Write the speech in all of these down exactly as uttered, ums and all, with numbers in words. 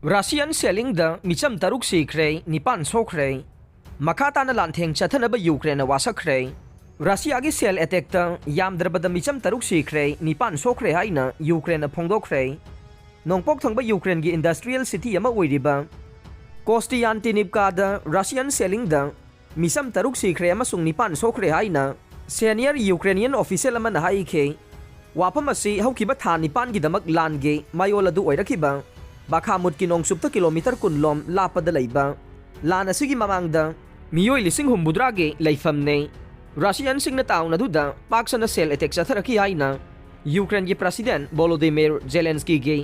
Russian ꯁꯦꯂꯤꯡꯗ ꯃꯤꯆꯝ ꯇꯔꯨꯛ ꯁꯤꯈ꯭ꯔꯦ, ꯅꯤꯄꯥꯟ ꯁꯣꯛꯈ꯭ꯔꯦ꯫ ꯃꯈꯥ ꯇꯥꯅ ꯂꯥꯟꯊꯦꯡ ꯆꯠꯊꯅꯕ ꯌꯨꯀ꯭ꯔꯦꯟꯅ ꯋꯥꯁꯛꯈ꯭ꯔꯦ꯫ ꯔꯁꯤꯌꯥꯒꯤ ꯁꯦꯜ ꯑꯦꯇꯦꯛꯇ ꯌꯥꯝꯗ꯭ꯔꯕꯗ ꯃꯤꯆꯝ ꯇꯔꯨꯛ ꯁꯤꯈ꯭ꯔꯦ, ꯅꯤꯄꯥꯟ ꯁꯣꯛꯈ꯭ꯔꯦ ꯍꯥꯏꯅ ꯌꯨꯀ꯭ꯔꯦꯟꯅ ꯐꯣꯡꯗꯣꯛꯈ꯭ꯔꯦ꯫ ꯅꯣꯡꯄꯣꯛ ꯊꯪꯕ ꯌꯨꯀ꯭ꯔꯦꯟꯒꯤ ꯏꯟꯗꯁꯇ꯭ꯔꯤꯌꯦꯜ ꯁꯤꯇꯤ ꯑꯃ ꯑꯣꯏꯔꯤꯕ ꯀꯣꯁꯇꯤꯌꯥꯟꯇꯤꯅꯤꯞꯀꯥꯗ ꯔꯁꯤꯌꯥꯟ ꯁꯦꯂꯤꯡꯗ ꯃꯤꯆꯝ ꯇꯔꯨꯛ ꯁꯤꯈ꯭ꯔꯦ ꯑꯃꯁꯨꯡ ꯅꯤꯄꯥꯟ ꯁꯣꯛꯈ꯭ꯔꯦ ꯍꯥꯏꯅ ꯁꯦꯅꯤꯌꯔ ꯌꯨꯀ꯭ꯔꯦꯅꯤꯌꯟ ꯑꯣꯐꯤꯁꯤꯌꯦꯜ ꯑꯃꯅ ꯍꯥꯏꯈꯤ꯫ ꯋꯥꯐꯝ ꯑꯁꯤ ꯍꯧꯈꯤꯕ ꯊꯥ ꯅꯤꯄꯥꯟꯒꯤꯗꯃꯛ ꯂꯥꯟꯒꯤ ꯃꯌꯣꯜ ꯑꯗꯨ ꯑꯣꯏꯔꯛꯈꯤꯕ ꯕꯥꯈꯥꯃꯨꯠꯀꯤ ꯅꯣꯡꯆꯨꯞꯇ ꯀꯤꯂꯣꯃꯤꯇꯔ ꯀꯨꯟ ꯂꯣꯝ ꯂꯥꯞꯄꯗ ꯂꯩꯕ ꯂꯥꯟ ꯑꯁꯤꯒꯤ ꯃꯃꯥꯡꯗ ꯃꯤꯑꯣꯏ ꯂꯤꯁꯤꯡ ꯍꯨꯝꯐꯨꯇꯔꯥꯒꯤ ꯂꯩꯐꯝꯅꯦ꯫ ꯔꯁꯤꯌꯥꯟꯁꯤꯡꯅ ꯇꯥꯎꯟ ꯑꯗꯨꯗ ꯄꯥꯛ ꯁꯟꯅ ꯁꯦꯜ ꯑꯦꯇꯦꯛ ꯆꯠꯊꯔꯛꯈꯤ ꯍꯥꯏꯅ ꯌꯨꯀ꯭ꯔꯦꯟꯒꯤ ꯄ꯭ꯔꯁꯤꯗꯦꯟ ꯚꯣꯂꯣꯗꯤꯃꯤꯔ ꯖꯦꯂꯦꯟꯁꯀꯤꯒꯤ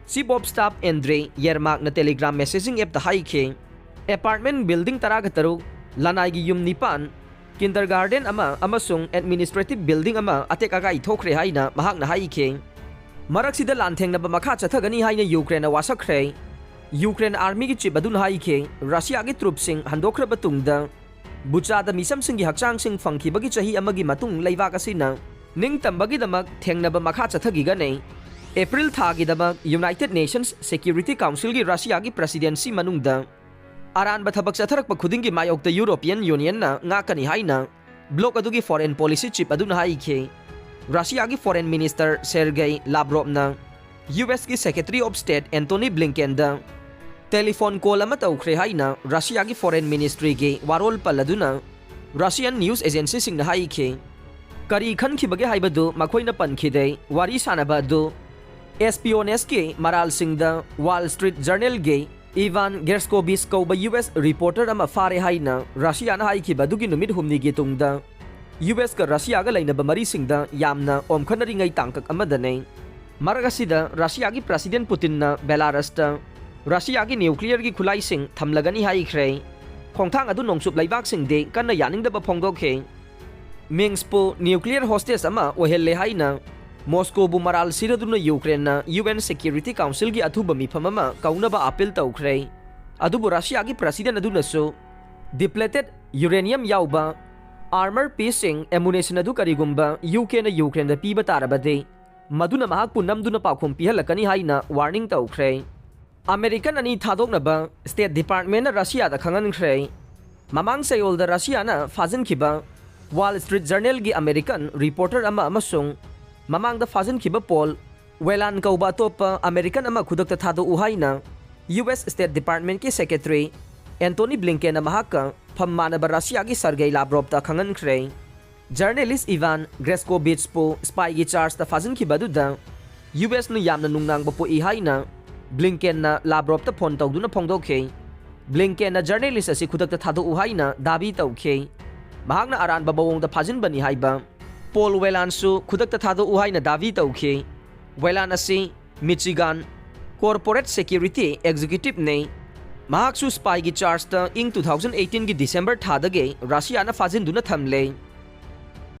ꯆꯤꯐ ꯑꯣꯐ ꯁ꯭ꯇꯥꯐ ꯑꯦꯟꯗ꯭ꯔꯦ ꯌꯦꯔꯃꯥꯛꯅ ꯇꯦꯂꯤꯒ꯭ꯔꯥꯝ ꯃꯦꯁꯦꯖꯤꯡ ꯑꯦꯞꯇ ꯍꯥꯏꯈꯤ꯫ ꯑꯦꯄꯥꯔꯠꯃꯦꯟ ꯕꯤꯜꯗꯤꯡ ꯇꯔꯥꯒ ꯇꯔꯨꯛ, ꯂꯅꯥꯏꯒꯤ ꯌꯨꯝ ꯅꯤꯄꯥꯟ, ꯀꯤꯟꯗꯔꯒꯥꯔꯗꯦꯟ ꯑꯃ ꯑꯃꯁꯨꯡ ꯑꯦꯗꯃꯤꯅꯤꯁꯇ꯭ꯔꯦꯇꯤꯚ ꯕꯤꯜꯗꯤꯡ ꯑꯃ ꯑꯇꯦꯛ ꯑꯀꯥꯏ ꯊꯣꯛꯈ꯭ꯔꯦ ꯍꯥꯏꯅ ꯃꯍꯥꯛꯅ ꯍꯥꯏꯈꯤ꯫ ꯃꯔꯛꯁꯤꯗ ꯂꯥꯟꯊꯦꯡꯅꯕ ꯃꯈꯥ ꯆꯠꯊꯒꯅꯤ ꯍꯥꯏꯅ ꯌꯨꯀ꯭ꯔꯦꯟꯅ ꯋꯥꯁꯛꯈ꯭ꯔꯦ꯫ ꯌꯨꯀ꯭ꯔꯦꯟ ꯑꯥꯔꯃꯤꯒꯤ ꯆꯤꯐ ꯑꯗꯨꯅ ꯍꯥꯏꯈꯤ, ꯔꯁꯤꯌꯥꯒꯤ ꯇ꯭ꯔꯨꯞꯁꯤꯡ ꯍꯟꯗꯣꯛꯈ꯭ꯔꯕ ꯇꯨꯡꯗ ꯕꯨꯆꯥꯗ ꯃꯤꯆꯝꯁꯤꯡꯒꯤ ꯍꯛꯆꯥꯡꯁꯤꯡ ꯐꯪꯈꯤꯕꯒꯤ ꯆꯍꯤ ꯑꯃꯒꯤ ꯃꯇꯨꯡ ꯂꯩꯕꯥꯛ ꯑꯁꯤꯅ ꯅꯤꯡꯇꯝꯕꯒꯤꯗꯃꯛ ꯊꯦꯡꯅꯕ ꯃꯈꯥ ꯆꯠꯊꯈꯤꯒꯅꯤ꯫ ꯑꯦꯄ꯭ꯔꯤꯜ ꯊꯥꯒꯤꯗꯃꯛ ꯌꯨꯅꯥꯏꯇꯦꯗ ꯅꯦꯁꯟꯁ ꯁꯦꯀ꯭ꯌꯨꯔꯤꯇꯤ ꯀꯥꯎꯟꯁꯤꯜꯒꯤ ꯔꯁꯤꯌꯥꯒꯤ ꯄ꯭ꯔꯁꯤꯗꯦꯟꯁꯤ ꯃꯅꯨꯡꯗ ꯑꯔꯥꯟꯕ ꯊꯕꯛ ꯆꯠꯊꯔꯛꯄ ꯈꯨꯗꯤꯡꯒꯤ ꯃꯥꯌꯣꯛꯇ ꯌꯨꯔꯣꯄꯤꯌꯟ ꯌꯨꯅꯤꯌꯟꯅ ꯉꯥꯛꯀꯅꯤ ꯍꯥꯏꯅ ꯕ꯭ꯂꯣꯛ ꯑꯗꯨꯒꯤ ꯐꯣꯔꯦꯟ ꯄꯣꯂꯤꯁꯤ ꯆꯤꯐ ꯑꯗꯨꯅ ꯍꯥꯏꯈꯤ꯫ ꯔꯁꯤꯌꯥꯒꯤ ꯐꯣꯔꯦꯟ ꯃꯤꯅꯤꯁꯇꯔ ꯁꯦꯔꯒꯦ ꯂꯥꯕ꯭ꯔꯣꯞꯅ ꯌꯨ ꯑꯦꯁꯀꯤ ꯁꯦꯀ꯭ꯔꯦꯇꯔꯤ ꯑꯣꯐ ꯁ꯭ꯇꯦꯠ ꯑꯦꯟꯇꯣꯅꯤ ꯕ꯭ꯂꯤꯡꯀꯦꯟꯗ ꯇꯦꯂꯤꯐꯣꯟ ꯀꯣꯜ ꯑꯃ ꯇꯧꯈ꯭ꯔꯦ ꯍꯥꯏꯅ ꯔꯁꯤꯌꯥꯒꯤ ꯐꯣꯔꯦꯟ ꯃꯤꯅꯤꯁꯇ꯭ꯔꯤꯒꯤ ꯋꯥꯔꯣꯜ ꯄꯜꯂꯗꯨꯅ ꯔꯁꯤꯌꯟ ꯅ꯭ꯌꯨꯁ ꯑꯦꯖꯦꯟꯁꯤꯁꯤꯡꯅ ꯍꯥꯏꯈꯤ꯫ ꯀꯔꯤ ꯈꯟꯈꯤꯕꯒꯦ ꯍꯥꯏꯕꯗꯨ ꯃꯈꯣꯏꯅ ꯄꯟꯈꯤꯗꯦ꯫ ꯋꯥꯔꯤ ꯁꯥꯅꯕ ꯑꯗꯨ ꯑꯦꯁꯄꯤꯌꯣꯅꯦꯖꯀꯤ ꯃꯔꯥꯜꯁꯤꯡꯗ ꯋꯥꯜ ꯁ꯭ꯇ꯭ꯔꯤꯠ ꯖꯔꯅꯦꯜꯒꯤ ꯏꯚꯥꯟ ꯒꯦꯔꯁꯀꯣꯕꯤꯁ ꯀꯧꯕ ꯌꯨ ꯑꯦꯁ ꯔꯤꯄꯣꯔꯇꯔ ꯑꯃ ꯐꯥꯔꯦ ꯍꯥꯏꯅ ꯔꯁꯤꯌꯥꯅ ꯍꯥꯏꯈꯤꯕ ꯑꯗꯨꯒꯤ ꯅꯨꯃꯤꯠ ꯍꯨꯝꯅꯤꯒꯤ ꯇꯨꯡꯗ ꯌꯨ ꯑꯦꯁꯀ ꯔꯁꯤꯌꯥꯒ ꯂꯩꯅꯕ ꯃꯔꯤꯁꯤꯡꯗ ꯌꯥꯝꯅ ꯑꯣꯝꯈꯠꯅꯔꯤꯉꯩ ꯇꯥꯡꯀꯛ ꯑꯃꯗꯅꯤ꯫ ꯃꯔꯛ ꯑꯁꯤꯗ ꯔꯁꯤꯌꯥꯒꯤ ꯄ꯭ꯔꯁꯤꯗꯦꯟ ꯄꯨꯇꯤꯟꯅ ꯕꯦꯂꯥꯔꯁꯇ ꯔꯁꯤꯌꯥꯒꯤ ꯅ꯭ꯌꯨꯀ꯭ꯂꯤꯌꯔꯒꯤ ꯈꯨꯠꯂꯥꯏꯁꯤꯡ ꯊꯝꯂꯒꯅꯤ ꯍꯥꯏꯈ꯭ꯔꯦ꯫ ꯈꯣꯡꯊꯥꯡ ꯑꯗꯨ ꯅꯣꯡꯆꯨꯞ ꯂꯩꯕꯥꯛꯁꯤꯡꯗꯤ ꯀꯟꯅ ꯌꯥꯅꯤꯡꯗꯕ ꯐꯣꯡꯗꯣꯛꯈꯤ꯫ ꯃꯤꯟꯁꯄꯨ ꯅ꯭ꯌꯨꯀ꯭ꯂꯤꯌꯔ ꯍꯣꯁꯇꯦꯖ ꯑꯃ ꯑꯣꯏꯍꯜꯂꯦ ꯍꯥꯏꯅ ꯃꯣꯁꯀꯣꯕꯨ ꯃꯔꯥꯜ ꯁꯤꯔꯗꯨꯅ ꯌꯨꯀ꯭ꯔꯦꯟꯅ ꯌꯨ ꯑꯦꯟ ꯁꯦꯀ꯭ꯌꯨꯔꯤꯇꯤ ꯀꯥꯎꯟꯁꯤꯜꯒꯤ ꯑꯊꯨꯕ ꯃꯤꯐꯝ ꯑꯃ ꯀꯧꯅꯕ ꯑꯄꯤꯜ ꯇꯧꯈ꯭ꯔꯦ꯫ ꯑꯗꯨꯕꯨ ꯔꯁꯤꯌꯥꯒꯤ ꯄ꯭ꯔꯁꯤꯗꯦꯟ ꯑꯗꯨꯅꯁꯨ ꯗꯤꯄ꯭ꯂꯦꯇꯦꯗ ꯌꯨꯔꯦꯅꯤꯌꯝ ꯌꯥꯎꯕ ꯑꯥꯔꯃꯔ ꯄꯤꯁꯁꯤꯡ ꯑꯦꯃꯨꯅꯦꯁꯟ ꯑꯗꯨ ꯀꯔꯤꯒꯨꯝꯕ ꯌꯨ ꯀꯦꯅ ꯌꯨꯀ꯭ꯔꯦꯟꯗ ꯄꯤꯕ ꯇꯥꯔꯕꯗꯤ ꯃꯗꯨꯅ ꯃꯍꯥꯛꯄꯨ ꯅꯝꯗꯨꯅ ꯄꯥꯎꯈꯨꯝ ꯄꯤꯍꯜꯂꯛꯀꯅꯤ ꯍꯥꯏꯅ ꯋꯥꯔꯅꯤꯡ ꯇꯧꯈ꯭ꯔꯦ꯫ ꯑꯃꯦꯔꯤꯀꯟ ꯑꯅꯤ ꯊꯥꯗꯣꯛꯅꯕ ꯁ꯭ꯇꯦꯠ ꯗꯤꯄꯥꯔꯠꯃꯦꯟꯅ ꯔꯁꯤꯌꯥꯗ ꯈꯪꯍꯟꯈ꯭ꯔꯦ꯫ ꯃꯃꯥꯡ ꯆꯌꯣꯜꯗ ꯔꯁꯤꯌꯥꯅ ꯐꯥꯖꯤꯟꯈꯤꯕ ꯋꯥꯜ ꯁ꯭ꯇ꯭ꯔꯤꯠ ꯖꯔꯅꯦꯜꯒꯤ ꯑꯃꯦꯔꯤꯀꯟ ꯔꯤꯄꯣꯔꯇꯔ ꯑꯃ ꯑꯃꯁꯨꯡ ꯃꯃꯥꯡꯗ ꯐꯥꯖꯤꯟꯈꯤꯕ ꯄꯣꯜ ꯋꯦꯂꯥꯟ ꯀꯧꯕ ꯑꯇꯣꯞꯄ ꯑꯃꯦꯔꯤꯀꯟ ꯑꯃ ꯈꯨꯗꯛꯇ ꯊꯥꯗꯣꯛꯎ ꯍꯥꯏꯅ ꯌꯨ ꯑꯦꯁ ꯁ꯭ꯇꯦꯠ ꯗꯤꯄꯥꯔꯠꯃꯦꯟꯠꯀꯤ ꯁꯦꯀ꯭ꯔꯦꯇꯔꯤ ꯑꯦꯟꯇꯣꯅꯤ ꯕ꯭ꯂꯤꯡꯀꯦꯟꯅ ꯃꯍꯥꯛꯀ ꯐꯝ ꯃꯥꯟꯅꯕ ꯔꯁꯤꯌꯥꯒꯤ ꯁꯔꯒꯦꯏ ꯂꯥꯕ꯭ꯔꯣꯞꯇ ꯈꯪꯍꯟꯈ꯭ꯔꯦ꯫ ꯖꯔꯅꯦꯂꯤꯁ ꯏꯚꯥꯟ ꯒ꯭ꯔꯦꯁꯀꯣꯕꯤꯠꯁꯄꯨ ꯁ꯭ꯄꯥꯏꯒꯤ ꯆꯥꯔꯖꯇ ꯐꯥꯖꯤꯟꯈꯤꯕ ꯑꯗꯨꯗ ꯌꯨ ꯑꯦꯁꯅ ꯌꯥꯝꯅ ꯅꯨꯡꯅꯥꯡꯕ ꯄꯣꯛꯏ ꯍꯥꯏꯅ ꯕ꯭ꯂꯤꯡꯀꯦꯟꯅ ꯂꯥꯕ꯭ꯔꯣꯞꯇ ꯐꯣꯟ ꯇꯧꯗꯨꯅ ꯐꯣꯡꯗꯣꯛꯈꯤ꯫ ꯕ꯭ꯂꯤꯡꯀꯦꯟꯅ ꯖꯔꯅꯦꯂꯤꯁ ꯑꯁꯤ ꯈꯨꯗꯛꯇ ꯊꯥꯗꯣꯛꯎ ꯍꯥꯏꯅ ꯗꯥꯕꯤ ꯇꯧꯈꯤ꯫ ꯃꯍꯥꯛꯅ ꯑꯔꯥꯟꯕ ꯃꯑꯣꯡꯗ ꯐꯥꯖꯤꯟꯕꯅꯤ ꯍꯥꯏꯕ ꯄꯣꯜ ꯋꯦꯂꯥꯟꯁꯨ ꯈꯨꯗꯛꯇ ꯊꯥꯗꯣꯛꯎ ꯍꯥꯏꯅ ꯗꯥꯕꯤ ꯇꯧꯈꯤ꯫ ꯋꯦꯂꯥꯟ ꯑꯁꯤ ꯃꯤꯆꯤꯒꯥꯟ ꯀꯣꯔꯄꯣꯔꯦꯠ ꯁꯦꯀ꯭ꯌꯨꯔꯤꯇꯤ ꯑꯦꯛꯖꯤꯀ꯭ꯌꯨꯇꯤꯚꯅꯤ꯫ ꯃꯍꯥꯛꯁꯨ ꯁ꯭ꯄꯥꯏꯒꯤ ꯆꯥꯔꯖꯇ ꯏꯪ two thousand eighteenꯒꯤ ꯗꯤꯁꯦꯝꯕꯔ ꯊꯥꯗꯒꯤ ꯔꯁꯤꯌꯥꯅ ꯐꯥꯖꯤꯟꯗꯨꯅ ꯊꯝꯂꯦ꯫